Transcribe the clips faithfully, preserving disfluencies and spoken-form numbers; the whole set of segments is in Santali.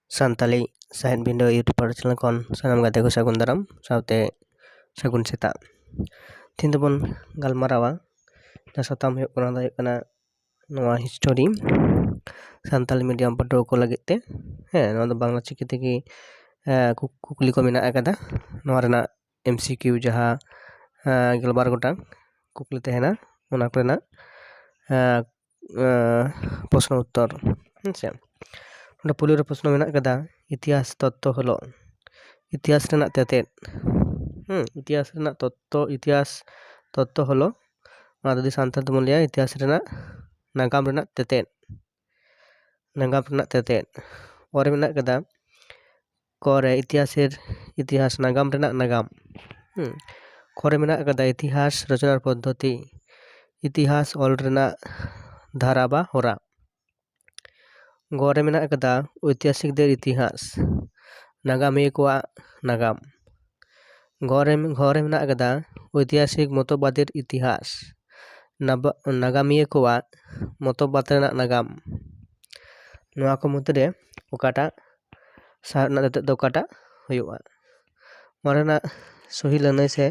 ᱥᱟᱱᱛᱟᱞᱤ ᱥᱟᱶᱦᱮᱫ ᱵᱷᱤᱰᱤᱭᱳ YouTube channel ᱠᱷᱚᱱ ᱥᱟᱱᱟᱢ ᱜᱟᱛᱮ ᱠᱚ ᱥᱟᱹᱜᱩᱱ ᱫᱟᱨᱟᱢ ᱥᱟᱶᱛᱮ ᱥᱟᱹᱜᱩᱱ ᱥᱮᱛᱟᱜ᱾ ᱛᱮᱦᱮᱧ ᱫᱚᱵᱚᱱ ᱜᱟᱞᱢᱟᱨᱟᱣᱟ, ᱡᱟᱦᱟᱸ ᱥᱟᱛᱟᱢ ᱦᱩᱭᱩᱜ ᱠᱟᱱᱟ, ᱫᱚ ᱦᱩᱭᱩᱜ ᱠᱟᱱᱟ ᱱᱚᱣᱟ ᱦᱤᱥᱴᱳᱨᱤ ᱥᱟᱱᱛᱟᱞᱤ ᱢᱤᱰᱤᱭᱟᱢ ᱯᱟᱹᱴᱷᱩᱣᱟᱹ ᱠᱚ ᱞᱟᱹᱜᱤᱫ ᱛᱮ᱾ ᱦᱮᱸ, ᱱᱚᱣᱟ ᱫᱚ ᱵᱟᱝᱞᱟ ᱪᱤᱠᱤ ᱛᱮᱜᱮ, ᱮ, ᱠᱩ-, ᱠᱩᱠᱞᱤ ᱠᱚ ᱢᱮᱱᱟᱜ ᱟᱠᱟᱫᱟ᱾ ᱱᱚᱣᱟ ᱨᱮᱱᱟᱜ M C Q ᱡᱟᱦᱟᱸ, ᱮ, ᱜᱮᱞᱵᱟᱨ ᱜᱚᱴᱟᱝ ᱠᱩᱠᱞᱤ ᱛᱟᱦᱮᱱᱟ, ᱚᱱᱟ ᱠᱚᱨᱮᱱᱟᱜ, ᱮ, ᱮ, ᱯᱨᱚᱥᱱᱚ ᱩᱛᱛᱚᱨ᱾ ᱦᱮᱸ ᱥᱮ, ᱱᱚᱰᱮ ᱯᱩᱭᱞᱩ ᱨᱮ ᱯᱨᱚᱥᱱᱚ ᱢᱮᱱᱟᱜ ᱟᱠᱟᱫᱟ, ᱤᱛᱤᱦᱟᱥ ᱛᱚᱛᱛᱚ ᱦᱚᱞᱚ, ᱤᱛᱤᱦᱟᱥ ᱨᱮᱱᱟᱜ ᱛᱮᱛᱮᱫ᱾ ᱦᱮᱸ, ᱤᱛᱤᱦᱟᱥ ᱨᱮᱱᱟᱜ ᱛᱚᱛᱛᱚ, ᱤᱛᱤᱦᱟᱥ ᱛᱚᱛᱛᱚ ᱦᱚᱞᱚ, ᱚᱱᱟ ᱡᱩᱫᱤ ᱥᱟᱱᱛᱟᱲ ᱛᱮᱵᱚᱱ ᱞᱟᱹᱭᱟ, ᱤᱛᱤᱦᱟᱥ ᱨᱮᱱᱟᱜ ᱱᱟᱜᱟᱢ ᱨᱮᱱᱟᱜ ᱛᱮᱛᱮᱫ᱾ ᱱᱟᱜᱟᱢ ᱨᱮᱱᱟᱜ ᱛᱮᱛᱮᱫ᱾ ᱚᱨ ᱨᱮ ᱢᱮᱱᱟᱜ ᱠᱟᱫᱟ, ᱠᱚ ᱨᱮ ᱤᱛᱤᱦᱟᱥᱮᱨ, ᱤᱛᱤᱦᱟᱥ ᱱᱟᱜᱟᱢ ᱨᱮᱱᱟᱜ ᱱᱟᱜᱟᱢ᱾ ᱦᱩᱸ᱾ ᱠᱷᱚ ᱨᱮ ᱢᱮᱱᱟᱜ ᱠᱟᱫᱟ ᱤᱛᱤᱦᱟᱥ ᱨᱚᱪᱚᱱᱟᱨ ᱯᱚᱫᱽᱫᱷᱚᱛᱤ, ᱤᱛᱤᱦᱟᱥ ᱚᱞ ᱨᱮᱱᱟᱜ ᱫᱷᱟᱨᱟ ᱵᱟ ᱦᱚᱨᱟ᱾ ᱜᱚ ᱨᱮ ᱢᱮᱱᱟᱜ ᱠᱟᱫᱟ ᱳᱭᱛᱤᱦᱟᱥᱤᱠ ᱫᱮᱨ ᱤᱛᱤᱦᱟᱥ, ᱱᱟᱜᱟᱢᱤᱭᱟᱹ ᱠᱚᱣᱟᱜ ᱱᱟᱜᱟᱢ᱾ ᱜᱚ ᱨᱮ, ᱜᱷᱚ ᱨᱮ ᱢᱮᱱᱟᱜ ᱠᱟᱫᱟ ᱳᱭᱛᱤᱦᱟᱥᱤᱠ ᱢᱚᱛᱚᱵᱟᱫᱮᱨ ᱤᱛᱤᱦᱟᱥ, ᱱᱟᱵᱟ-, ᱱᱟᱜᱟᱢᱤᱭᱟᱹ ᱠᱚᱣᱟᱜ ᱢᱚᱛᱚᱵᱟᱫ ᱨᱮᱱᱟᱜ ᱱᱟᱜᱟᱢ᱾ ᱱᱚᱣᱟ ᱠᱚ ᱢᱚᱫᱽᱫᱷᱮ ᱨᱮ ᱚᱠᱟᱴᱟᱜ ᱥᱟᱶᱦᱮᱫ ᱨᱮᱱᱟᱜ ᱛᱮᱛᱮᱫ ᱫᱚ ᱚᱠᱟᱴᱟᱜ ᱦᱩᱭᱩᱜᱼᱟ? ᱱᱚᱣᱟ ᱨᱮᱱᱟᱜ ᱥᱚᱦᱤ ᱞᱟᱹᱱᱟᱹᱭ ᱥᱮ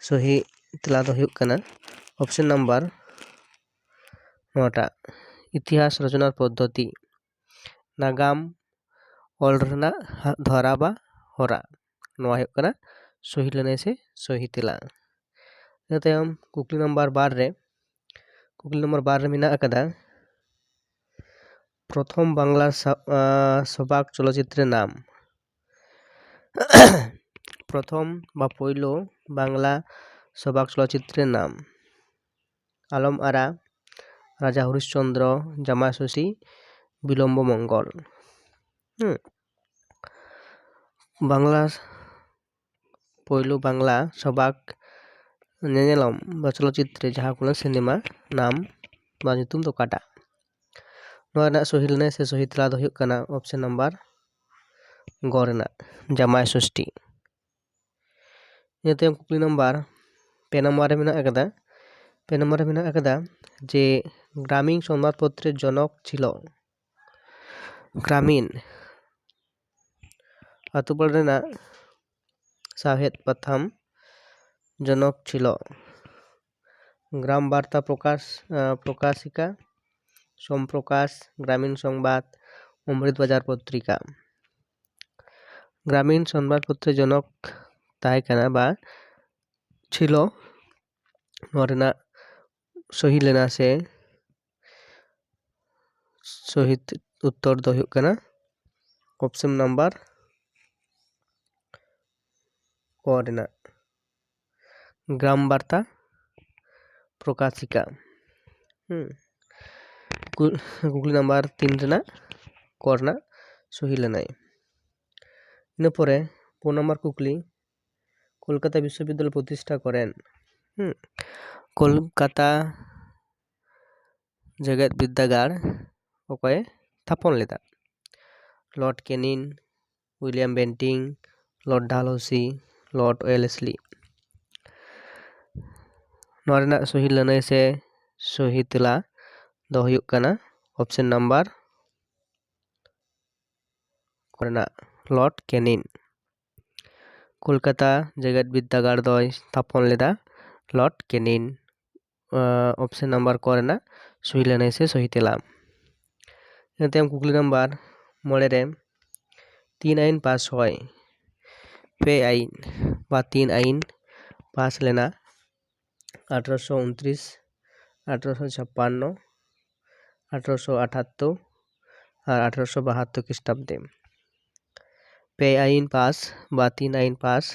ᱥᱚᱦᱤ ᱛᱮᱞᱟ ᱫᱚ ᱦᱩᱭᱩᱜ ᱠᱟᱱᱟ option number ᱱᱚᱣᱟᱴᱟᱜ, ᱤᱛᱤᱦᱟᱥ ᱨᱚᱪᱚᱱᱟᱨ ᱯᱚᱫᱽᱫᱷᱚᱛᱤ, ᱱᱟᱜᱟᱢ ᱚᱞ ᱨᱮᱱᱟᱜ ᱦᱟ-, ᱫᱷᱟᱨᱟ ᱵᱟ ᱦᱚᱨᱟ᱾ ᱱᱚᱣᱟ ᱦᱩᱭᱩᱜ ᱠᱟᱱᱟ ᱥᱚᱦᱤ ᱞᱟᱹᱱᱟᱹᱭ ᱥᱮ ᱥᱚᱦᱤ ᱛᱮᱞᱟ᱾ ᱤᱱᱟᱹ ᱛᱟᱭᱚᱢ ᱠᱩᱠᱞᱤ ᱱᱟᱢᱵᱟᱨ ᱵᱟᱨ ᱨᱮ, ᱠᱩᱠᱞᱤ ᱱᱟᱢᱵᱟᱨ ᱵᱟᱨ ᱨᱮ ᱢᱮᱱᱟᱜ ᱟᱠᱟᱫᱟ, ᱯᱨᱚᱛᱷᱚᱢ ᱵᱟᱝᱞᱟ ᱥᱟ-, ᱟ, ᱥᱚᱵᱟᱠ ᱪᱚᱞᱚᱪᱤᱛᱨᱮ ᱱᱟᱢ᱾ ᱯᱨᱚᱛᱷᱚᱢ ᱵᱟ ᱯᱳᱭᱞᱳ ᱵᱟᱝᱞᱟ ᱥᱚᱵᱟᱠ ᱪᱚᱞᱚᱪᱤᱛᱨᱮ ᱱᱟᱢ᱾ ᱟᱞᱚᱢ ᱟᱨᱟ, ᱨᱟᱡᱟ ᱦᱚᱨᱤᱥᱪᱚᱱᱫᱨᱚ, ᱡᱟᱢᱟᱭ ᱥᱚᱥᱤ, ᱵᱤᱞᱚᱢᱵᱚ ᱢᱚᱝᱜᱚᱞ᱾ ᱦᱩᱸ᱾ ᱵᱟᱝᱞᱟ, ᱯᱳᱭᱞᱳ ᱵᱟᱝᱞᱟ ᱥᱚᱵᱟᱠ ᱧᱮᱧᱮᱞᱚᱢ ᱵᱟ ᱪᱚᱞᱚᱪᱤᱛᱨᱮ ᱡᱟᱦᱟᱸ ᱠᱚ ᱞᱟᱹᱭᱟ ᱥᱤᱱᱮᱢᱟ ᱱᱟᱢ ᱵᱟ ᱧᱩᱛᱩᱢ ᱫᱚ ᱚᱠᱟᱴᱟᱜ? ᱱᱚᱣᱟ ᱨᱮᱱᱟᱜ ᱥᱚᱦᱤ ᱞᱟᱹᱱᱟᱹᱭ ᱥᱮ ᱥᱚᱦᱤ ᱛᱮᱞᱟ ᱫᱚ ᱦᱩᱭᱩᱜ ᱠᱟᱱᱟ option number ᱜᱚ ᱨᱮᱱᱟᱜ ᱡᱟᱢᱟᱭ ᱥᱚᱥᱴᱤ᱾ ᱤᱱᱟᱹ ᱛᱟᱭᱚᱢ ᱠᱩᱠᱞᱤ ᱱᱟᱢᱵᱟᱨ ᱯᱮ ᱱᱟᱢᱵᱟᱨ ᱨᱮ ᱢᱮᱱᱟᱜ ᱟᱠᱟᱫᱟ, ᱯᱮ ᱱᱟᱢᱵᱟᱨ ᱨᱮ ᱢᱮᱱᱟᱜ ᱟᱠᱟᱫᱟ ᱡᱮ ᱜᱨᱟᱢᱤᱱ ᱥᱚᱝᱵᱟᱫᱯᱚᱛᱨᱚ ᱡᱚᱱᱚᱠ ᱪᱷᱤᱞᱚ᱾ ᱜᱨᱟᱢᱤᱱ, ᱟᱛᱳ ᱯᱟᱲᱟ ᱨᱮᱱᱟᱜ ᱥᱟᱶᱦᱮᱫ ᱯᱟᱛᱷᱟᱢ ᱡᱚᱱᱚᱠ ᱪᱷᱤᱞᱚ, ᱜᱨᱟᱢ ᱵᱟᱨᱛᱟ ᱯᱨᱚᱠᱟᱥ ᱯᱨᱚᱠᱟᱥᱤᱠᱟ, ᱥᱳᱢ ᱯᱨᱚᱠᱟᱥ, ᱜᱨᱟᱢᱤᱱ ᱥᱚᱝᱵᱟᱫ, ᱚᱢᱨᱤᱛ ᱵᱟᱡᱟᱨ ᱯᱚᱛᱨᱤᱠᱟ᱾ ᱜᱨᱟᱢᱤᱱ ᱥᱚᱝᱵᱟᱫ ᱯᱚᱛᱨᱤ ᱡᱚᱱᱚᱠ ᱛᱟᱦᱮᱸ ᱠᱟᱱᱟ ᱵᱟ ᱪᱷᱤᱞᱚ᱾ ᱱᱚᱣᱟ ᱨᱮᱱᱟᱜ ᱥᱚᱦᱤ ᱞᱮᱱᱟ ᱥᱮ ᱥᱚᱦᱤ ᱩᱛᱛᱚᱨ ᱫᱚ ᱦᱩᱭᱩᱜ ᱠᱟᱱᱟ ᱚᱯᱥᱮᱱ ᱱᱟᱢᱵᱟᱨ ᱠᱚ ᱨᱮᱱᱟᱜ ᱜᱨᱟᱢ ᱵᱟᱨᱛᱟ ᱯᱨᱚᱠᱟᱥᱤᱠᱟ᱾ ᱦᱩᱸ᱾ ᱠᱩ-, ᱠᱩᱠᱞᱤ ᱱᱟᱢᱵᱟᱨ ᱛᱤᱱ ᱨᱮᱱᱟᱜ ᱠᱚ ᱨᱮᱱᱟᱜ ᱥᱚᱦᱤ ᱞᱮᱱᱟᱭ᱾ ᱤᱱᱟᱹ ᱯᱚᱨᱮ ᱯᱩᱱ ᱱᱟᱢᱵᱟᱨ ᱠᱩᱠᱞᱤ, ᱠᱳᱞᱠᱟᱛᱟ ᱵᱤᱥᱥᱚᱵᱤᱫᱽᱫᱟᱞᱚᱭ ᱯᱨᱚᱛᱤᱥᱴᱷᱟ ᱠᱚᱨᱮᱱ, ᱦᱩᱸ, ᱠᱳᱞᱠᱟᱛᱟ ᱡᱮᱜᱮᱛ ᱵᱤᱨᱫᱟᱹᱜᱟᱲ ᱚᱠᱚᱭᱮ ᱛᱷᱟᱯᱚᱱ ᱞᱮᱫᱟ? Lord Canning, William Bentinck, lord Dalhousie, lord Wellesley. ᱱᱚᱣᱟ ᱨᱮᱱᱟᱜ ᱥᱚᱦᱤ ᱞᱟᱹᱱᱟᱹᱭ ᱥᱮ ᱥᱚᱦᱤ ᱛᱮᱞᱟ ᱫᱚ ᱦᱩᱭᱩᱜ ᱠᱟᱱᱟ ᱚᱯᱥᱮᱱ ᱱᱟᱢᱵᱟᱨ ᱠᱚ ᱨᱮᱱᱟᱜ ᱞᱚᱨᱰ ᱠᱮᱱᱤᱱ᱾ ᱠᱳᱞᱠᱟᱛᱟ ᱡᱮᱜᱮᱛ ᱵᱤᱨᱫᱟᱹᱜᱟᱲ ᱫᱚᱭ ᱛᱷᱟᱯᱚᱱ ᱞᱮᱫᱟ ᱞᱚᱨᱰ ᱠᱮᱱᱤᱱ᱾ ᱚᱯᱥᱮᱱ ᱱᱟᱢᱵᱟᱨ ᱠᱚ ᱨᱮᱱᱟᱜ ᱥᱚᱦᱤ ᱞᱟᱹᱱᱟᱹᱭ ᱥᱮ ᱥᱚᱦᱤ ᱛᱮᱞᱟ᱾ ᱤᱱᱟᱹ ᱛᱟᱭᱚᱢ ᱠᱩᱠᱞᱤ ᱱᱟᱢᱵᱟᱨ ᱢᱚᱬᱮ ᱨᱮ, ᱛᱤᱱ ᱟᱭᱤᱱ ᱯᱟᱥ ᱦᱚᱭ, ᱯᱮ ᱟᱭᱤᱱ ᱵᱟ ᱛᱤᱱ ᱟᱭᱤᱱ ᱯᱟᱥ ᱞᱮᱱᱟ ᱟᱴᱷᱨᱚᱥᱚ ᱩᱱᱛᱨᱤᱥ, ᱟᱴᱷᱨᱚᱥᱚ ᱪᱷᱟᱯᱯᱟᱱᱱᱚ, ᱟᱴᱷᱨᱚᱥᱚ ᱟᱴᱷᱟᱛᱛᱳᱨ ᱟᱨ ᱟᱴᱷᱨᱚᱥᱚ ᱵᱟᱦᱟᱛᱛᱳᱨ ᱠᱷᱨᱤᱥᱴᱟᱵᱫᱮ᱾ ᱯᱮ ᱟᱭᱤᱱ ᱯᱟᱥ ᱵᱟ ᱛᱤᱱ ᱟᱭᱤᱱ ᱯᱟᱥ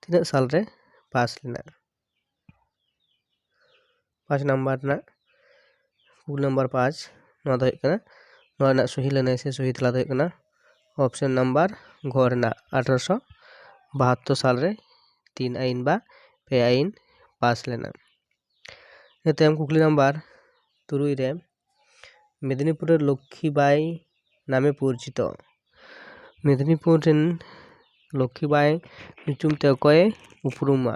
ᱛᱤᱱᱟᱹᱜ ᱥᱟᱞᱨᱮ ᱯᱟᱥ ᱞᱮᱱᱟ? ᱯᱟᱸᱪ ᱱᱟᱢᱵᱟᱨ ᱨᱮᱱᱟᱜ ᱠᱩᱠᱞᱤ ᱱᱟᱢᱵᱟᱨ ᱯᱟᱸᱪ, ᱱᱚᱣᱟ ᱫᱚ ᱦᱩᱭᱩᱜ ᱠᱟᱱᱟ, ᱱᱚᱣᱟ ᱨᱮᱱᱟᱜ ᱥᱚᱦᱤ ᱞᱟᱹᱱᱟᱹᱭ ᱥᱮ ᱥᱚᱦᱤ ᱛᱮᱞᱟ ᱫᱚ ᱦᱩᱭᱩᱜ ᱠᱟᱱᱟ ᱚᱯᱥᱮᱱ ᱱᱟᱢᱵᱟᱨ ᱜᱷ ᱨᱮᱱᱟᱜ ᱟᱴᱷᱨᱚᱥᱚ ᱵᱟᱦᱟᱛᱛᱳᱨ ᱥᱟᱞᱨᱮ ᱛᱤᱱ ᱟᱭᱤᱱ ᱵᱟ ᱯᱮ ᱟᱭᱤᱱ ᱯᱟᱥ ᱞᱮᱱᱟ᱾ ᱤᱱᱟᱹ ᱛᱟᱭᱚᱢ ᱠᱩᱠᱞᱤ ᱱᱟᱢᱵᱟᱨ ᱛᱩᱨᱩᱭ ᱨᱮ, ᱢᱮᱫᱽᱱᱤᱯᱩᱨ ᱨᱮ ᱞᱚᱠᱠᱷᱤ ᱵᱟᱭ ᱱᱟᱢᱮ ᱯᱚᱨᱤᱪᱤᱛᱚ᱾ ᱢᱮᱫᱽᱱᱤᱯᱩᱨ ᱨᱮᱱ ᱞᱚᱠᱠᱷᱤ ᱵᱟᱭ ᱧᱩᱛᱩᱢ ᱛᱮ ᱚᱠᱚᱭᱮ ᱩᱯᱨᱩᱢᱟ?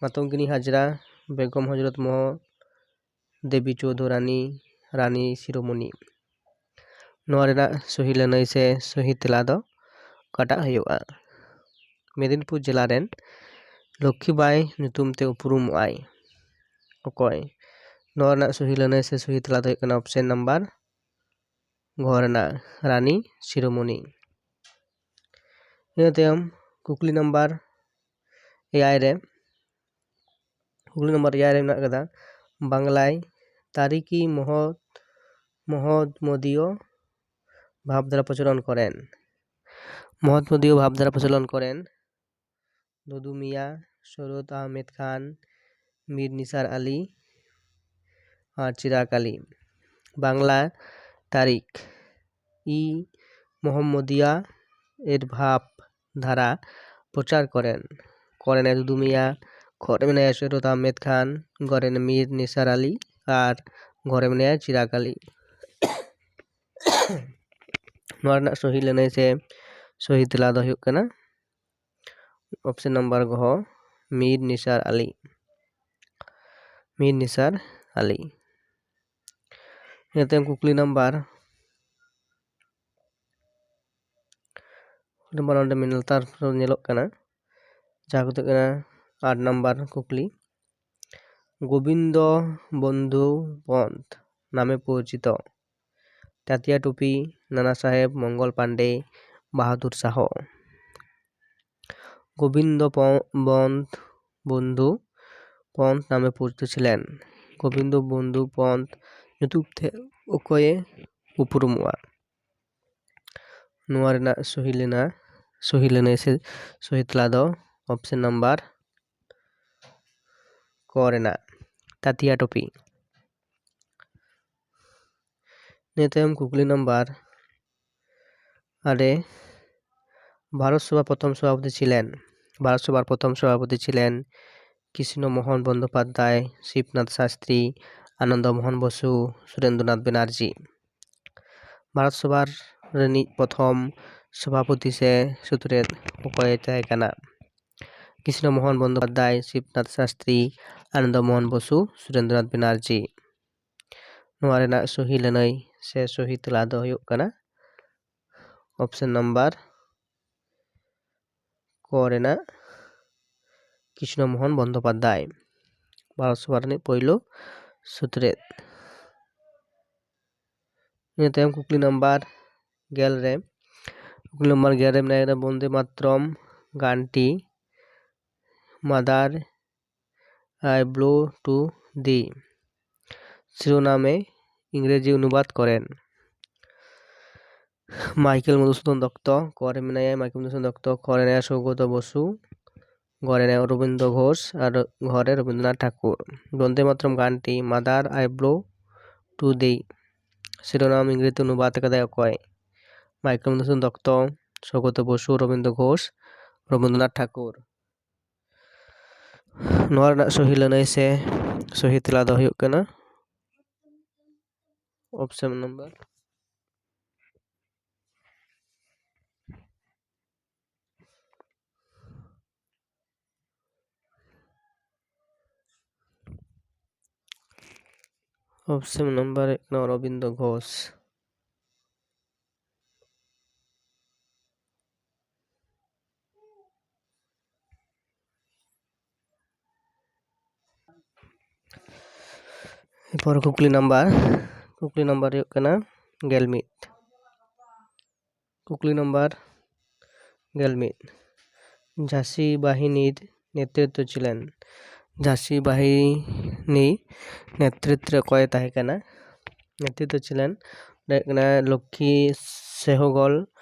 ᱢᱟᱛᱚᱝᱜᱤᱱᱤ ᱦᱟᱡᱽᱨᱟ, ᱵᱮᱜᱚᱢ ᱦᱚᱡᱨᱚᱛ ᱢᱚᱦᱚᱞ, ᱫᱮᱵᱤ ᱪᱳᱣᱫᱷᱚᱨᱟᱱᱤ, ᱨᱟᱱᱤ ᱥᱤᱨᱳᱢᱚᱱᱤ᱾ ᱱᱚᱣᱟ ᱨᱮᱱᱟᱜ ᱥᱚᱦᱤ ᱞᱟᱹᱱᱟᱹᱭ ᱥᱮ ᱥᱚᱦᱤ ᱛᱮᱞᱟ ᱫᱚ ᱚᱠᱟᱴᱟᱜ ᱦᱩᱭᱩᱜᱼᱟ? ᱢᱮᱫᱤᱱᱯᱩᱨ ᱡᱮᱞᱟ ᱨᱮᱱ ᱞᱚᱠᱠᱷᱤ ᱵᱟᱭ ᱧᱩᱛᱩᱢ ᱛᱮ ᱩᱯᱨᱩᱢᱚᱜ ᱟᱭ ᱚᱠᱚᱭ? ᱱᱚᱣᱟ ᱨᱮᱱᱟᱜ ᱥᱚᱦᱤ ᱞᱟᱹᱱᱟᱹᱭ ᱥᱮ ᱥᱚᱦᱤ ᱛᱮᱞᱟ ᱫᱚ ᱦᱩᱭᱩᱜ ᱠᱟᱱᱟ ᱚᱯᱥᱮᱱ ᱱᱟᱢᱵᱟᱨ ᱜᱷ ᱨᱮᱱᱟᱜ ᱨᱟᱱᱤ ᱥᱤᱨᱳᱢᱚᱱᱤ᱾ ᱤᱱᱟᱹ ᱛᱟᱭᱚᱢ ᱠᱩᱠᱞᱤ ᱱᱟᱢᱵᱟᱨ ᱮᱭᱟᱭ ᱨᱮ, ᱠᱩᱠᱞᱤ ᱱᱟᱢᱵᱟᱨ ᱮᱭᱟᱭ ᱨᱮ ᱢᱮᱱᱟᱜ ᱟᱠᱟᱫᱟ, ᱵᱟᱝᱞᱟᱭ ᱛᱟᱨᱤᱠᱤ ᱢᱚᱦᱚᱫ ᱢᱚᱦᱚᱫᱢᱚᱫᱤᱭᱚ ᱵᱷᱟᱵᱽ ᱫᱷᱟᱨᱟ ᱯᱨᱚᱪᱚᱞᱚᱱ ᱠᱚᱨᱮᱱ, ᱢᱚᱦᱚᱫᱢᱚᱫᱤᱭᱚ ᱵᱷᱟᱵᱽ ᱫᱷᱟᱨᱟ ᱯᱨᱚᱪᱚᱞᱚᱱ ᱠᱚᱨᱮᱱ ᱫᱩᱫᱩ ᱢᱤᱭᱟ, ᱥᱚᱨᱚᱫ ᱟᱦᱢᱮᱫ ᱠᱷᱟᱱ, ᱢᱤᱨ ᱱᱤᱥᱟᱨ ᱟᱞᱤ ᱟᱨ ᱪᱤᱨᱟᱜᱽ ᱟᱞᱤ᱾ ᱵᱟᱝᱞᱟ ᱛᱟᱨᱤᱠᱷ ᱤ ᱢᱚᱦᱚᱢᱢᱚᱫᱤᱭᱟ ᱮᱨ ᱵᱷᱟᱵᱽ ᱫᱷᱟᱨᱟ ᱯᱨᱚᱪᱟᱨ ᱠᱚᱨᱮᱱ, ᱠᱚᱨᱮᱱ ᱮ ᱫᱩᱫᱩ ᱢᱤᱭᱟ, ᱠᱷᱚᱨᱮ ᱢᱮᱱᱟᱭᱟ ᱥᱚᱨᱚᱫ ᱟᱦᱢᱮᱫ ᱠᱷᱟᱱ, ᱜᱚᱨᱮᱱ ᱢᱤᱨ ᱱᱤᱥᱟᱨ ᱟᱞᱤ ᱟᱨ ᱜᱚᱨᱮ ᱢᱮᱱᱟᱭᱟ ᱪᱤᱨᱟᱜᱽ ᱟᱞᱤ᱾ ᱱᱚᱣᱟ ᱨᱮᱱᱟᱜ ᱥᱚᱦᱤ ᱞᱟᱹᱱᱟᱹᱭ ᱥᱮ ᱥᱚᱦᱤ ᱛᱮᱞᱟ ᱫᱚ ᱦᱩᱭᱩᱜ ᱠᱟᱱᱟ ᱚᱯᱥᱮᱱ ᱱᱟᱢᱵᱟᱨ ᱜᱷ, ᱢᱤᱨ ᱱᱤᱥᱟᱨ ᱟᱞᱤ᱾ ᱢᱤᱨ ᱱᱤᱥᱟᱨ ᱟᱞᱤ᱾ ᱤᱱᱟᱹ ᱛᱟᱭᱚᱢ ᱠᱩᱠᱞᱤ ᱱᱟᱢᱵᱟᱨ, ᱱᱟᱢᱵᱟᱨ ᱚᱸᱰᱮ ᱢᱮᱱ ᱞᱟᱛᱟᱨ ᱨᱮ ᱧᱮᱞᱚᱜ ᱠᱟᱱᱟ, ᱡᱟᱦᱟᱸ ᱠᱚ ᱫᱚ ᱦᱩᱭᱩᱜ ᱠᱟᱱᱟ ᱟᱴ ᱱᱟᱢᱵᱟᱨ ᱠᱩᱠᱞᱤ, ᱜᱳᱵᱤᱱᱫᱚ ᱵᱚᱱᱫᱷᱩ ᱯᱚᱱᱛᱷ ᱱᱟᱢᱮ ᱯᱚᱨᱤᱪᱤᱛᱚ ᱛᱟᱹᱛᱤᱭᱟ ᱴᱩᱯᱤ, ᱱᱟᱱᱟ ᱥᱟᱦᱮᱵᱽ, ᱢᱚᱝᱜᱚᱞ ᱯᱟᱱᱰᱮ, ᱵᱟᱦᱟᱫᱩᱨ ᱥᱟᱦᱚ᱾ ᱜᱳᱵᱤᱱᱫᱚ ᱯᱚ-, ᱵᱚᱱᱫᱷ ᱵᱚᱱᱫᱷᱩ ᱯᱚᱱᱛᱷ ᱱᱟᱢᱮ ᱯᱚᱨᱤᱪᱤᱛ ᱪᱷᱤᱞᱮᱱ᱾ ᱜᱳᱵᱤᱱᱫᱚ ᱵᱚᱱᱫᱷᱩ ᱯᱚᱱᱛᱷ ᱧᱩᱛᱩᱢ ᱛᱮ ᱚᱠᱚᱭᱮ ᱩᱯᱨᱩᱢᱚᱜᱼᱟ? ᱱᱚᱣᱟ ᱨᱮᱱᱟᱜ ᱥᱚᱦᱤ ᱞᱮᱱᱟ, ᱥᱚᱦᱤ ᱞᱟᱹᱱᱟᱹᱭ ᱥᱮ ᱥᱚᱦᱤ ᱛᱮᱞᱟ ᱫᱚ ᱚᱯᱥᱮᱱ ᱱᱟᱢᱵᱟᱨ ᱠᱚ ᱨᱮᱱᱟᱜ ᱛᱟᱹᱛᱤᱭᱟ ᱴᱩᱯᱤ᱾ ᱤᱱᱟᱹ ᱛᱟᱭᱚᱢ ᱠᱩᱠᱞᱤ ᱱᱟᱢᱵᱟᱨ ᱟᱨᱮ, ᱵᱷᱟᱨᱚᱛ ᱥᱚᱵᱷᱟ ᱯᱨᱚᱛᱷᱚᱢ ᱥᱚᱵᱷᱟᱯᱚᱛᱤ ᱪᱷᱤᱞᱮᱱ, ᱵᱷᱟᱨᱚᱛ ᱥᱚᱵᱷᱟᱨ ᱯᱨᱚᱛᱷᱚᱢ ᱥᱚᱵᱷᱟᱯᱚᱛᱤ ᱪᱷᱤᱞᱮᱱ ᱠᱨᱤᱥᱱᱚ ᱢᱳᱦᱚᱱ ᱵᱚᱱᱫᱳᱯᱟᱫᱽᱫᱷᱟᱭ, ᱥᱤᱵᱱᱟᱛᱷ ᱥᱟᱥᱛᱨᱤ, ᱟᱱᱚᱱᱫᱚ ᱢᱳᱦᱚᱱ ᱵᱚᱥᱩ, ᱥᱩᱨᱮᱱᱫᱨᱚᱱᱟᱛᱷ ᱵᱮᱱᱟᱨᱡᱤ᱾ ᱵᱷᱟᱨᱚᱛ ᱥᱚᱵᱷᱟ ᱨᱤᱱᱤᱡ ᱯᱨᱚᱛᱷᱚᱢ ᱥᱚᱵᱷᱟᱯᱚᱛᱤ ᱥᱮ ᱥᱩᱛᱨᱮᱛ ᱚᱠᱚᱭᱮ ᱛᱟᱦᱮᱸ ᱠᱟᱱᱟ? ᱠᱨᱤᱥᱱᱚ ᱢᱳᱦᱚᱱ ᱵᱚᱱᱫᱳᱯᱟᱫᱽᱫᱷᱟᱭ, ᱥᱤᱵᱱᱟᱛᱷ ᱥᱟᱥᱛᱨᱤ, ᱟᱱᱚᱱᱫᱚ ᱢᱳᱦᱚᱱ ᱵᱚᱥᱩ, ᱥᱩᱨᱮᱱᱫᱨᱚᱱᱟᱛᱷ ᱵᱮᱱᱟᱨᱡᱤ᱾ ᱱᱚᱣᱟ ᱨᱮᱱᱟᱜ ᱥᱚᱦᱤ ᱞᱟᱹᱱᱟᱹᱭ ᱥᱮ ᱥᱚᱦᱤ ᱛᱮᱞᱟ ᱫᱚ ᱦᱩᱭᱩᱜ ᱠᱟᱱᱟ ᱚᱯᱥᱮᱱ ᱱᱟᱢᱵᱟᱨ ᱠᱚ ᱨᱮᱱᱟᱜ ᱠᱨᱤᱥᱱᱚ ᱢᱳᱦᱚᱱ ᱵᱚᱱᱫᱳᱯᱟᱫᱽᱫᱷᱟᱭ, ᱵᱷᱟᱨᱚᱛ ᱥᱚᱵᱷᱟ ᱨᱤᱱᱤᱡ ᱯᱳᱭᱞᱳ ᱥᱩᱛᱨᱮᱫ᱾ ᱤᱱᱟᱹ ᱛᱟᱭᱚᱢ ᱠᱩᱠᱞᱤ ᱱᱟᱢᱵᱟᱨ ᱜᱮᱞ ᱨᱮ, ᱠᱩᱠᱞᱤ ᱱᱟᱢᱵᱟᱨ ᱜᱮᱞ ᱨᱮ ᱢᱮᱱᱟᱭᱟ ᱵᱚᱱᱫᱮ ᱢᱟᱛᱨᱚᱢ ᱜᱟᱱᱴᱤ, Mother I Blow to Thee ᱥᱤᱨᱳᱱᱟᱢᱮ ᱤᱝᱨᱮᱡᱤ ᱚᱱᱩᱵᱟᱫ ᱠᱚᱨᱮᱱ᱾ ᱢᱟᱭᱠᱮᱞ ᱢᱚᱫᱷᱩᱥᱩᱫᱚᱱ ᱫᱚᱛᱛᱚ ᱠᱚᱨᱮ ᱢᱮᱱᱟᱭᱟ, ᱢᱟᱭᱠᱮᱞ ᱢᱚᱫᱷᱩᱥᱩᱫᱚᱱ ᱫᱚᱛᱛᱚ ᱠᱚᱨᱮ ᱢᱮᱱᱟᱭᱟ ᱥᱳᱣᱜᱚᱛ ᱵᱚᱥᱩ, ᱜᱷᱚᱨᱮ ᱨᱮ ᱚᱨᱚᱵᱤᱱᱫᱚ ᱜᱷᱳᱥ ᱟᱨ ᱜᱷᱚᱨᱮ ᱨᱚᱵᱤᱱᱫᱨᱚᱱᱟᱛᱷ ᱴᱷᱟᱠᱩᱨ᱾ ᱵᱚᱱᱫᱮ ᱢᱟᱛᱨᱚᱢ ᱜᱟᱱᱴᱤ Mother I Blow to Thee ᱥᱤᱨᱳᱱᱟᱢ ᱤᱝᱨᱮᱡᱤ ᱛᱮ ᱚᱱᱩᱵᱟᱫ ᱟᱠᱟᱫᱟᱭ ᱚᱠᱚᱭ? ᱢᱟᱭᱠᱮᱞ ᱢᱚᱫᱷᱩᱥᱩᱫᱚᱱ ᱫᱚᱛᱛᱚ, ᱥᱳᱣᱜᱚᱛ ᱵᱚᱥᱩ, ᱨᱚᱵᱤᱱᱫᱨᱚ ᱜᱷᱳᱥ, ᱨᱚᱵᱤᱱᱫᱨᱚᱱᱟᱛᱷ ᱴᱷᱟᱠᱩᱨ᱾ ᱱᱚᱣᱟ ᱨᱮᱱᱟᱜ ᱥᱚᱦᱤ ᱞᱟᱹᱱᱟᱹᱭ ᱥᱮ ᱥᱚᱦᱤ ᱛᱮᱞᱟ ᱫᱚ ᱦᱩᱭᱩᱜ ᱠᱟᱱᱟ ᱚᱯᱥᱮᱱ ᱱᱟᱢᱵᱟᱨ ᱚᱯᱥᱮᱱ ᱱᱟᱢᱵᱟᱨ ᱦᱩᱭᱩᱜ ᱠᱟᱱᱟ ᱚᱨᱚᱵᱤᱱᱫᱚ ᱜᱷᱳᱥ᱾ ᱮᱨᱯᱚᱨ ᱠᱩᱠᱞᱤ ᱱᱟᱢᱵᱟᱨ, ᱠᱩᱠᱞᱤ ᱱᱟᱢᱵᱟᱨ ᱦᱩᱭᱩᱜ ᱠᱟᱱᱟ ᱜᱮᱞ ᱢᱤᱫ᱾ ᱠᱩᱠᱞᱤ ᱱᱟᱢᱵᱟᱨ ᱜᱮᱞ ᱢᱤᱫ, ᱡᱷᱟᱸᱥᱤ ᱵᱟᱦᱤᱱᱤᱨ ᱱᱮᱛᱨᱤᱛᱵ ᱪᱤᱞᱮᱱ? ᱡᱷᱟᱸᱥᱤ ᱵᱟᱦᱤᱱᱤ ᱱᱮᱛᱨᱤᱛᱵ ᱨᱮ ᱚᱠᱚᱭ ᱛᱟᱦᱮᱸ ᱠᱟᱱᱟ? ᱱᱮᱛᱨᱤᱛᱵ ᱪᱤᱞᱮᱱ ᱦᱩᱭᱩᱜ ᱠᱟᱱᱟ ᱞᱚᱠᱠᱷᱤ ᱥᱮᱦᱚᱜᱚᱞ,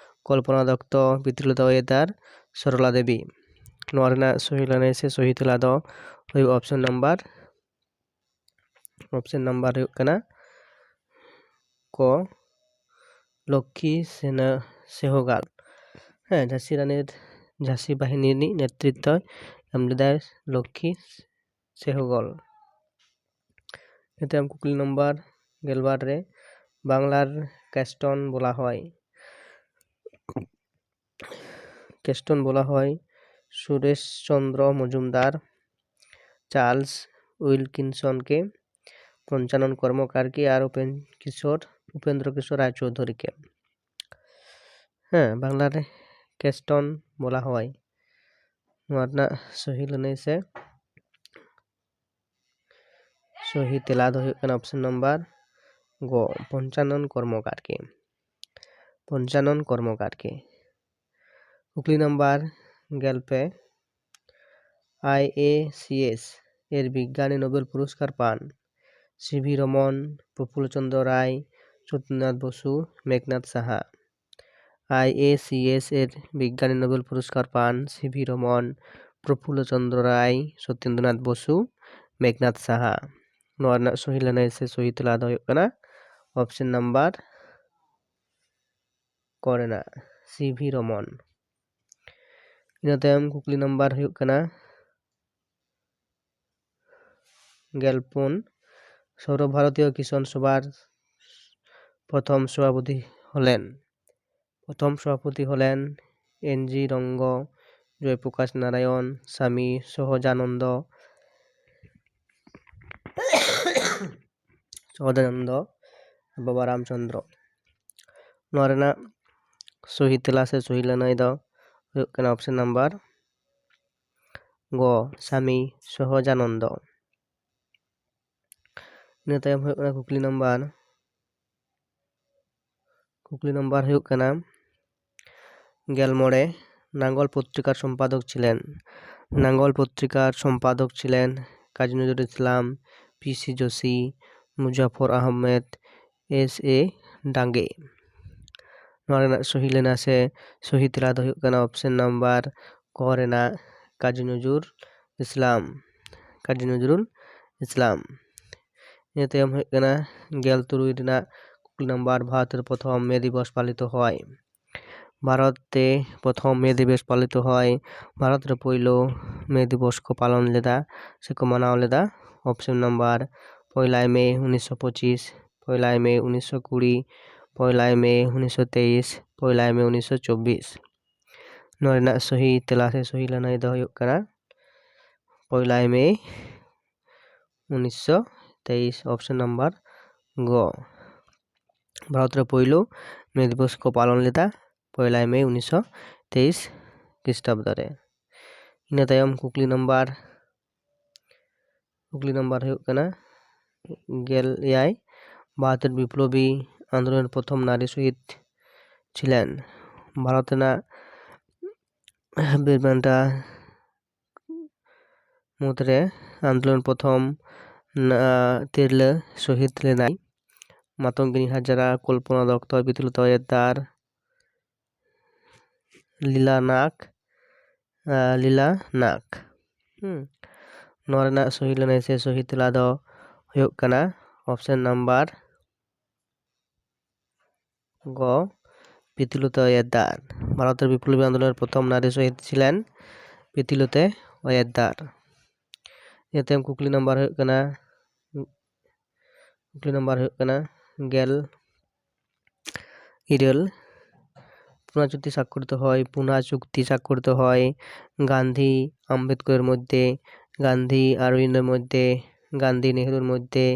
ᱠᱚᱞᱯᱚᱱᱟ ᱫᱚᱛᱛᱚ, ᱯᱨᱤᱛᱤᱞᱚᱛᱟ ᱳᱭᱮᱫᱟᱨ, ᱥᱚᱨᱚᱞᱟ ᱫᱮᱵᱤ᱾ ᱱᱚᱣᱟ ᱨᱮᱱᱟᱜ ᱥᱚᱦᱤ ᱞᱟᱹᱱᱟᱹᱭ ᱥᱮ ᱥᱚᱦᱤ ᱛᱮᱞᱟ ᱫᱚ ᱦᱩᱭᱩᱜᱼᱟ ᱚᱯᱥᱮᱱ ᱱᱟᱢᱵᱟᱨ, ᱚᱯᱥᱮᱱ ᱱᱟᱢᱵᱟᱨ ᱦᱩᱭᱩᱜ ᱠᱟᱱᱟ ᱠᱚ, ᱞᱚᱠᱠᱷᱤ ᱥᱮᱱᱟ ᱥᱮᱦᱚᱜᱟᱞ᱾ ᱦᱮᱸ, ᱡᱷᱟᱸᱥᱤ ᱨᱟᱱᱤ, ᱡᱷᱟᱸᱥᱤ ᱵᱟᱦᱤᱱᱤ ᱨᱤᱱᱤᱡ ᱱᱮᱛᱨᱤᱛᱵ ᱮᱢ ᱞᱮᱫᱟᱭ ᱞᱚᱠᱠᱷᱤ ᱥᱮᱦᱚᱜᱚᱞ᱾ ᱱᱤᱛᱚᱜ ᱟᱢ ᱠᱩᱠᱞᱤ ᱱᱟᱢᱵᱟᱨ ᱜᱮᱞᱵᱟᱨ ᱨᱮ, ᱵᱟᱝᱞᱟᱨ ᱠᱮᱥᱴᱚᱱ ᱵᱚᱞᱟ ᱦᱚᱭ, ᱠᱮᱥᱴᱚᱱ ᱵᱚᱞᱟ ᱦᱚᱭ ᱥᱩᱨᱮᱥ ᱪᱚᱱᱫᱨᱚ ᱢᱚᱡᱩᱢᱫᱟᱨ, ᱪᱟᱨᱞᱥ ᱩᱭᱞᱠᱤᱱᱥᱚᱱ ᱠᱮ, ᱯᱚᱧᱪᱟᱱᱚᱱ ᱠᱚᱨᱢᱚᱠᱟᱨ ᱠᱮ ᱟᱨ ᱩᱯᱮᱱ ᱠᱤᱥᱳᱨ, ᱩᱯᱮᱱᱫᱨᱚ ᱠᱤᱥᱳᱨ ᱨᱟᱭ ᱪᱳᱣᱫᱷᱩᱨᱤ ᱠᱮ᱾ ᱦᱮᱸ, ᱵᱟᱝᱞᱟ ᱨᱮ ᱠᱮᱥᱴᱚᱱ ᱵᱚᱞᱟ ᱦᱚᱭ ᱱᱚᱣᱟ ᱨᱮᱱᱟᱜ ᱥᱚᱦᱤ ᱞᱟᱹᱱᱟᱹᱭ ᱥᱮ ᱥᱚᱦᱤ ᱛᱮᱞᱟ ᱫᱚ ᱦᱩᱭᱩᱜ ᱠᱟᱱᱟ ᱚᱯᱥᱮᱱ ᱱᱟᱢᱵᱟᱨ ᱜᱚ, ᱯᱚᱧᱪᱟᱱᱚᱱ ᱠᱚᱨᱢᱚᱠᱟᱨᱠᱮ᱾ ᱯᱚᱧᱪᱟᱱᱚᱱ ᱠᱚᱨᱢᱚᱠᱟᱨᱠᱮ᱾ ᱠᱩᱠᱞᱤ ᱱᱟᱢᱵᱟᱨ ᱜᱮᱞ ᱯᱮ, ᱟᱭ ᱮ ᱥᱤ ᱮᱥ ᱮᱨ ᱵᱤᱜᱽᱜᱟᱱᱤ ᱱᱳᱵᱮᱞ ᱯᱩᱨᱚᱥᱠᱟᱨ ᱯᱟᱱ ᱥᱤ ᱵᱷᱤ ᱨᱚᱢᱚᱱ, ᱯᱨᱚᱯᱷᱩᱞᱞ ᱪᱚᱸᱫᱽᱨᱚ ᱨᱟᱭ, ᱥᱚᱛᱭᱮᱱᱫᱨᱚᱱᱟᱛᱷ ᱵᱚᱥᱩ, ᱢᱮᱜᱷᱱᱟᱛᱷ ᱥᱟᱦᱟ᱾ ᱟᱭ ᱮ ᱥᱤ ᱮᱥ ᱮᱨ ᱵᱤᱜᱽᱜᱟᱱᱤ ᱱᱳᱵᱮᱞ ᱯᱩᱨᱚᱥᱠᱟᱨ ᱯᱟᱱ ᱥᱤ ᱵᱷᱤ ᱨᱚᱢᱚᱱ, ᱯᱨᱚᱯᱷᱩᱞᱞ ᱪᱚᱸᱫᱽᱨᱚ ᱨᱟᱭ, ᱥᱚᱛᱭᱮᱱᱫᱨᱚᱱᱟᱛᱷ ᱵᱚᱥᱩ, ᱢᱮᱜᱷᱱᱟᱛᱷ ᱥᱟᱦᱟ᱾ ᱱᱚᱣᱟ ᱨᱮᱱᱟᱜ ᱥᱚᱦᱤ ᱞᱟᱹᱱᱟᱹᱭ ᱥᱮ ᱥᱚᱦᱤ ᱛᱮᱞᱟ ᱫᱚ ᱦᱩᱭᱩᱜ ᱠᱟᱱᱟ ᱚᱯᱥᱮᱱ ᱱᱟᱢᱵᱟᱨ ᱠᱚ ᱨᱮᱱᱟᱜ ᱥᱤ ᱵᱷᱤ ᱨᱚᱢᱚᱱ᱾ ᱤᱱᱟᱹ ᱛᱟᱭᱚᱢ ᱠᱩᱠᱞᱤ ᱱᱟᱢᱵᱟᱨ ᱦᱩᱭᱩᱜ ᱠᱟᱱᱟ ᱜᱮᱞ ᱯᱩᱱ, ᱥᱚᱨᱵᱚ ᱵᱷᱟᱨᱚᱛᱤᱭᱚ ᱠᱤᱥᱟᱱ ᱥᱚᱵᱷᱟᱨ ᱯᱨᱚᱛᱷᱚᱢ ᱥᱚᱵᱷᱟᱯᱚᱛᱤ ᱦᱚᱞᱮᱱ, ᱯᱨᱚᱛᱷᱚᱢ ᱥᱚᱵᱷᱟᱯᱚᱛᱤ ᱦᱚᱞᱮᱱ ᱮᱱ ᱡᱤ ᱨᱚᱝᱜᱚ, ᱡᱚᱭᱯᱨᱚᱠᱟᱥ ᱱᱟᱨᱟᱭᱚᱱ, ᱥᱟᱢᱤ ᱥᱚᱦᱚᱡᱟᱱᱚᱱᱫᱚ, ᱥᱚᱦᱚᱡᱟᱱᱚᱱᱫᱚ, ᱵᱟᱵᱟ ᱨᱟᱢᱪᱚᱸᱫᱽᱨᱚ᱾ ᱱᱚᱣᱟ ᱨᱮᱱᱟᱜ ᱥᱚᱦᱤ ᱛᱮᱞᱟ ᱥᱮ ᱥᱚᱦᱤ ᱞᱟᱹᱱᱟᱹᱭ ᱫᱚ ᱦᱩᱭᱩᱜ ᱠᱟᱱᱟ ᱚᱯᱥᱮᱱ ᱱᱟᱢᱵᱟᱨ ᱜᱚ, ᱥᱟᱢᱤ ᱥᱚᱦᱚᱡᱟᱱᱚᱱᱫᱚ᱾ ᱤᱱᱟᱹ ᱛᱟᱭᱚᱢ ᱦᱩᱭᱩᱜ ᱠᱟᱱᱟ ᱠᱩᱠᱞᱤ ᱱᱟᱢᱵᱟᱨ, ᱠᱩᱠᱞᱤ ᱱᱟᱢᱵᱟᱨ ᱦᱩᱭᱩᱜ ᱠᱟᱱᱟ ᱜᱮᱞ ᱢᱚᱬᱮ, ᱱᱟᱝᱜᱚᱞ ᱯᱚᱛᱨᱤᱠᱟᱨ ᱥᱚᱢᱯᱟᱫᱚᱠ ᱪᱷᱤᱞᱮᱱ, ᱱᱟᱝᱜᱚᱞ ᱯᱚᱛᱨᱤᱠᱟᱨ ᱥᱚᱢᱯᱟᱫᱚᱠ ᱪᱷᱤᱞᱮᱱ ᱠᱟᱡᱤ ᱱᱚᱡᱨᱩᱞ ᱤᱥᱞᱟᱢ, P C Joshi, ᱢᱩᱡᱟᱯᱷᱚᱨ ᱟᱦᱢᱮᱫ, S A ᱰᱟᱝᱜᱮ᱾ ᱱᱚᱣᱟ ᱨᱮᱱᱟᱜ ᱥᱚᱦᱤ ᱞᱮᱱᱟ ᱥᱮ ᱥᱚᱦᱤ ᱛᱮᱞᱟ ᱫᱚ ᱦᱩᱭᱩᱜ ᱠᱟᱱᱟ ᱚᱯᱥᱮᱱ ᱱᱟᱢᱵᱟᱨ ᱠᱚ ᱨᱮᱱᱟᱜ ᱠᱟᱡᱤ ᱱᱚᱡᱨᱩᱞ ᱤᱥᱞᱟᱢ, ᱠᱟᱡᱤ ᱱᱚᱡᱨᱩᱞ ᱤᱥᱞᱟᱢ᱾ ᱤᱱᱟᱹ ᱛᱟᱭᱚᱢ ᱦᱩᱭᱩᱜ ᱠᱟᱱᱟ ᱜᱮᱞ ᱛᱩᱨᱩᱭ ᱨᱮᱱᱟᱜ ᱠᱩᱠᱞᱤ ᱱᱟᱢᱵᱟᱨ, ᱵᱷᱟᱨᱚᱛ ᱨᱮ ᱯᱨᱚᱛᱷᱚᱢ ᱢᱮ ᱫᱤᱵᱚᱥ ᱯᱟᱞᱤᱛᱚ ᱦᱚᱭ᱾ ᱵᱷᱟᱨᱚᱛ ᱨᱮ ᱯᱨᱚᱛᱷᱚᱢ ᱢᱮ ᱫᱤᱵᱚᱥ ᱯᱟᱞᱤᱛᱚ ᱦᱚᱭ᱾ ᱵᱷᱟᱨᱚᱛ ᱨᱮ ᱯᱳᱭᱞᱳ ᱢᱮ ᱫᱤᱵᱚᱥ ᱠᱚ ᱯᱟᱞᱚᱱ ᱞᱮᱫᱟ ᱥᱮᱠᱚ ᱢᱟᱱᱟᱣ ᱞᱮᱫᱟ ᱚᱯᱥᱮᱱ ᱱᱟᱢᱵᱟᱨ ᱯᱚᱭᱞᱟᱭ ᱢᱮ ᱩᱱᱤᱥᱥᱚ ᱯᱚᱸᱪᱤᱥ, ᱯᱚᱭᱞᱟᱭ ᱢᱮ ᱩᱱᱤᱥᱥᱚ ᱠᱩᱲᱤ, ᱯᱚᱭᱞᱟᱭ ᱢᱮ ᱩᱱᱤᱥᱥᱚ ᱛᱮᱭᱤᱥ, ᱯᱚᱭᱞᱟᱭ ᱢᱮ ᱩᱱᱤᱥᱥᱚ ᱪᱚᱵᱵᱤᱥ᱾ ᱱᱚᱣᱟ ᱨᱮᱱᱟᱜ ᱥᱚᱦᱤ ᱛᱮᱞᱟ ᱥᱮ ᱥᱚᱦᱤ ᱞᱟᱹᱱᱟᱹᱭ ᱫᱚ ᱦᱩᱭᱩᱜ ᱠᱟᱱᱟ ᱯᱚᱭᱞᱟᱭ ᱢᱮ ᱩᱱᱤᱥᱥᱚ ᱛᱮᱭᱤᱥ, ᱚᱯᱥᱮᱱ ᱱᱟᱢᱵᱟᱨ ᱜᱚ᱾ ᱵᱷᱟᱨᱚᱛ ᱨᱮ ᱯᱳᱭᱞᱳ ᱢᱮ ᱫᱤᱵᱚᱥ ᱠᱚ ᱯᱟᱞᱚᱱ ᱞᱮᱫᱟ ᱯᱚᱭᱞᱟᱭ ᱢᱮ ᱩᱱᱤᱥᱥᱚ ᱛᱮᱭᱤᱥ ᱠᱷᱨᱤᱥᱴᱟᱵᱫᱚ ᱨᱮ᱾ ᱤᱱᱟᱹ ᱛᱟᱭᱚᱢ ᱠᱩᱠᱞᱤ ᱱᱟᱢᱵᱟᱨ ᱠᱩᱠᱞᱤ ᱱᱟᱢᱵᱟᱨ ᱦᱩᱭᱩᱜ ᱠᱟᱱᱟ ᱜᱮᱞ ᱮᱭᱟᱭ᱾ ᱵᱷᱟᱨᱚᱛ ᱨᱮ ᱵᱤᱯᱞᱚᱵᱤ ᱟᱱᱫᱳᱞᱚᱱ ᱯᱨᱚᱛᱷᱚᱢ ᱱᱟᱨᱤ ᱥᱚᱦᱤᱫ ᱪᱷᱤᱞᱮᱱ ᱵᱷᱟᱨᱚᱛ ᱨᱮᱱᱟᱜ ᱵᱤᱨᱵᱟᱱᱴᱟ ᱢᱩᱫᱽᱨᱮ ᱟᱱᱫᱳᱞᱚᱱ ᱯᱨᱚᱛᱷᱚᱢ ᱛᱤᱨᱞᱟᱹ ᱥᱚᱦᱤᱫ ᱞᱮᱱᱟᱭ ᱢᱟᱛᱚᱝᱜᱤᱱᱤ ᱦᱟᱡᱟᱨᱟ, ᱠᱚᱞᱯᱚᱱᱟ ᱫᱚᱛᱛᱚ, ᱯᱤᱛᱩᱞᱚᱛᱟ ᱚᱭᱮᱫᱟᱨ, ᱞᱤᱞᱟ ᱱᱟᱜᱽ, ᱞᱤᱞᱟ ᱱᱟᱜᱽ᱾ ᱱᱚᱣᱟ ᱨᱮᱱᱟᱜ ᱥᱚᱦᱤ ᱞᱟᱹᱱᱟᱹᱭ ᱥᱮ ᱥᱚᱦᱤ ᱛᱮᱞᱟ ᱫᱚ ᱦᱩᱭᱩᱜ ᱠᱟᱱᱟ ᱚᱯᱥᱮᱱ ᱱᱟᱢᱵᱟᱨ ᱜᱚ, ᱯᱤᱛᱤᱞᱚᱛᱟ ᱚᱭᱮᱫᱟᱨ᱾ ᱵᱷᱟᱨᱚᱛ ᱨᱮ ᱵᱤᱯᱞᱚᱵᱤ ᱟᱱᱫᱳᱞᱚᱱ ᱨᱮ ᱯᱨᱚᱛᱷᱚᱢ ᱱᱟᱨᱤ ᱥᱚᱦᱤᱫ ᱪᱷᱤᱞᱮᱱ ᱯᱤᱛᱤᱞᱚᱛᱟ ᱚᱭᱮᱫᱟᱨ᱾ ᱤᱱᱟᱹ ᱛᱟᱭᱚᱢ ᱠᱩᱠᱞᱤ ᱱᱟᱢᱵᱟᱨ ᱦᱩᱭᱩᱜ ᱠᱟᱱᱟ ᱠᱩᱠᱞᱤ ᱱᱟᱢᱵᱟᱨ ᱦᱩᱭᱩᱜ ᱠᱟᱱᱟ ᱜᱮᱞ ᱤᱨᱟᱹᱞ᱾ ᱯᱩᱱᱟ ᱪᱩᱠᱛᱤ ᱥᱟᱠᱠᱷᱚᱨᱤᱛ ᱦᱚᱭ, ᱯᱩᱱᱟ ᱪᱩᱠᱛᱤ ᱥᱟᱠᱠᱷᱚᱨᱤᱛ ᱦᱚᱭ ᱜᱟᱱᱫᱷᱤ ᱟᱢᱵᱮᱫᱠᱚᱨᱮᱨ ᱢᱚᱫᱽᱫᱷᱮ, ᱜᱟᱱᱫᱷᱤ ᱟᱨᱣᱤᱱᱫᱚᱨ ᱢᱚᱫᱽᱫᱷᱮ, ᱜᱟᱱᱫᱷᱤ ᱱᱮᱦᱨᱩᱨ ᱢᱚᱫᱽᱫᱷᱮ,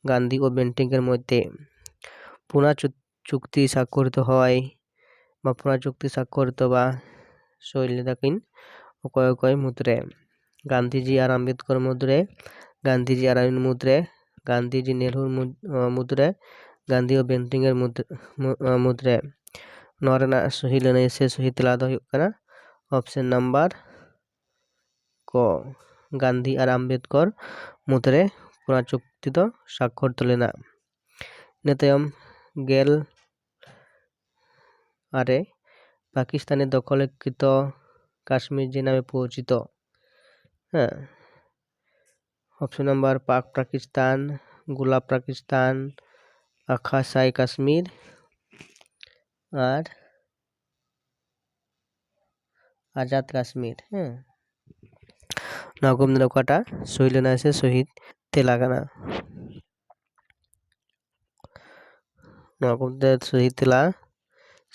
ᱜᱟᱱᱫᱷᱤ ᱚ ᱵᱮᱱᱴᱤᱝᱠᱮᱨ ᱢᱚᱫᱽᱫᱷᱮ᱾ ᱯᱩᱱᱟ ᱪᱩᱠᱛᱤ ᱥᱟᱠᱠᱷᱚᱨᱤᱛ ᱦᱚᱭ ᱵᱟ ᱯᱩᱱᱟ ᱪᱩᱠᱛᱤ ᱥᱟᱠᱠᱷᱚᱨᱤᱛ ᱵᱟ ᱥᱳᱭ ᱞᱮᱫᱟᱠᱤᱱ ᱚᱠᱚᱭ ᱚᱠᱚᱭ ᱢᱩᱫᱽᱨᱮ? ᱜᱟᱱᱫᱷᱤᱡᱤ ᱟᱨ ᱟᱢᱵᱮᱫᱠᱚᱨ ᱢᱩᱫᱽᱨᱮ, ᱜᱟᱱᱫᱷᱤᱡᱤ ᱟᱨ ᱟᱭᱤᱱ ᱢᱩᱫᱽᱨᱮ, ᱜᱟᱱᱫᱷᱤᱡᱤ ᱱᱮᱦᱨᱩ ᱢᱩᱫᱽᱨᱮ, ᱜᱟᱱᱫᱷᱤ ᱚ ᱵᱮᱱᱴᱤᱝᱠᱮᱨ ᱢᱩᱫᱽᱨᱮ᱾ ᱱᱚᱣᱟ ᱨᱮᱱᱟᱜ ᱥᱚᱦᱤ ᱞᱟᱹᱱᱟᱹᱭ ᱥᱮ ᱥᱚᱦᱤ ᱛᱮᱞᱟ ᱫᱚ ᱦᱩᱭᱩᱜ ᱠᱟᱱᱟ ᱚᱯᱥᱮᱱ ᱱᱟᱢᱵᱟᱨ ᱠᱚ, ᱜᱟᱱᱫᱷᱤ ᱟᱨ ᱟᱢᱵᱮᱫᱠᱚᱨ ᱢᱩᱫᱽᱨᱮ ᱯᱩᱱᱟ ᱪᱩᱠᱛᱤ ᱫᱚ ᱥᱟᱠᱠᱷᱚᱨᱤᱛ ᱞᱮᱱᱟ᱾ ᱤᱱᱟᱹ ᱛᱟᱭᱚᱢ ᱜᱮᱞ ᱟᱨᱮ, ᱯᱟᱠᱤᱥᱛᱟᱱᱤ ᱫᱚᱠᱷᱚᱞᱠᱨᱤᱛ ᱠᱟᱥᱢᱤᱨ ᱡᱮ ᱱᱟᱢᱮ ᱯᱚᱨᱤᱪᱤᱛ᱾ ᱦᱮᱸ, ᱚᱯᱥᱮᱱ ᱱᱟᱢᱵᱟᱨ ᱯᱟᱠ ᱯᱟᱠᱤᱥᱛᱟᱱ, ᱜᱳᱞᱟᱯ ᱯᱟᱠᱤᱥᱛᱟᱱ, ᱟᱠᱟᱥᱟᱭ ᱠᱟᱥᱢᱤᱨ ᱟᱨ ᱟᱡᱟᱫ ᱠᱟᱥᱢᱤᱨ᱾ ᱦᱮᱸ, ᱱᱚᱣᱟ ᱠᱚ ᱢᱩᱫᱽᱨᱮ ᱚᱠᱟᱴᱟᱜ ᱥᱚᱦᱤ ᱞᱟᱹᱱᱟᱹᱭ ᱥᱮ ᱥᱚᱦᱤ ᱛᱮᱞᱟ ᱠᱟᱱᱟ? ᱱᱚᱣᱟ ᱠᱚ ᱢᱩᱫᱽᱨᱮ ᱥᱚᱦᱤ ᱛᱮᱞᱟ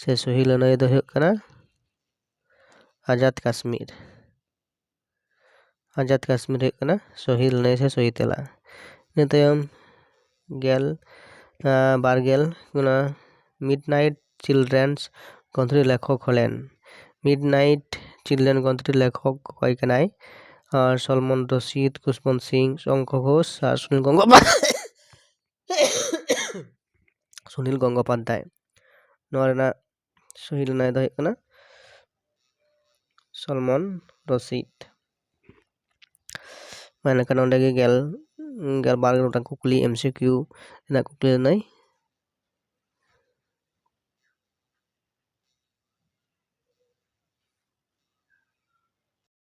ᱥᱮ ᱥᱚᱦᱤ ᱞᱟᱹᱱᱟᱹᱭ ᱫᱚ ᱦᱩᱭᱩᱜ ᱠᱟᱱᱟ ᱟᱡᱟᱫ ᱠᱟᱥᱢᱤᱨ᱾ ᱟᱡᱟᱫ ᱠᱟᱥᱢᱤᱨ ᱦᱩᱭᱩᱜ ᱠᱟᱱᱟ ᱥᱚᱦᱤ ᱞᱟᱹᱱᱟᱹᱭ ᱥᱮ ᱥᱚᱦᱤ ᱛᱮᱞᱟ᱾ ᱤᱱᱟᱹ ᱛᱟᱭᱚᱢ ᱜᱮᱞ, ᱟᱸ, ᱵᱟᱨ ᱜᱮᱞ, ᱚᱱᱟ Midnight Children's ᱜᱚᱱᱛᱷᱚᱱᱤ ᱞᱮᱠᱷᱚᱠ ᱦᱚᱞᱮᱱ᱾ Midnight ᱪᱤᱞᱰᱨᱮᱱ ᱜᱨᱚᱱᱛᱷᱚ ᱨᱮ ᱞᱮᱠᱷᱚᱠ ᱚᱠᱚᱭ ᱠᱟᱱᱟᱭ? ᱟᱨ ᱥᱚᱞᱢᱚᱱ ᱨᱚᱥᱤᱫ, ᱠᱩᱥᱵᱚᱱᱛ ᱥᱤᱝ, ᱥᱚᱝᱠᱷᱚ ᱜᱷᱳᱥ ᱟᱨ ᱥᱩᱱᱤᱞ ᱜᱚᱝᱜᱳᱯᱟᱫᱷᱭᱟᱭ᱾ ᱥᱩᱱᱤᱞ ᱜᱚᱝᱜᱳᱯᱟᱫᱷᱭᱟᱭ᱾ ᱱᱚᱣᱟ ᱨᱮᱱᱟᱜ ᱥᱚᱦᱤ ᱞᱮᱱᱟᱭ ᱫᱚ ᱦᱩᱭᱩᱜ ᱠᱟᱱᱟ ᱥᱚᱞᱢᱚᱱ ᱨᱚᱥᱤᱫ᱾ ᱢᱟ ᱮᱱᱠᱷᱟᱱ ᱱᱚᱰᱮ ᱜᱮ ᱜᱮᱞ, ᱜᱮᱞ ᱵᱟᱨ ᱜᱚᱴᱟᱝ ᱠᱩᱠᱞᱤ ᱮᱢ ᱥᱤ ᱠᱤᱭᱩ ᱨᱮᱱᱟᱜ ᱠᱩᱠᱞᱤ ᱞᱮᱱᱟᱭ᱾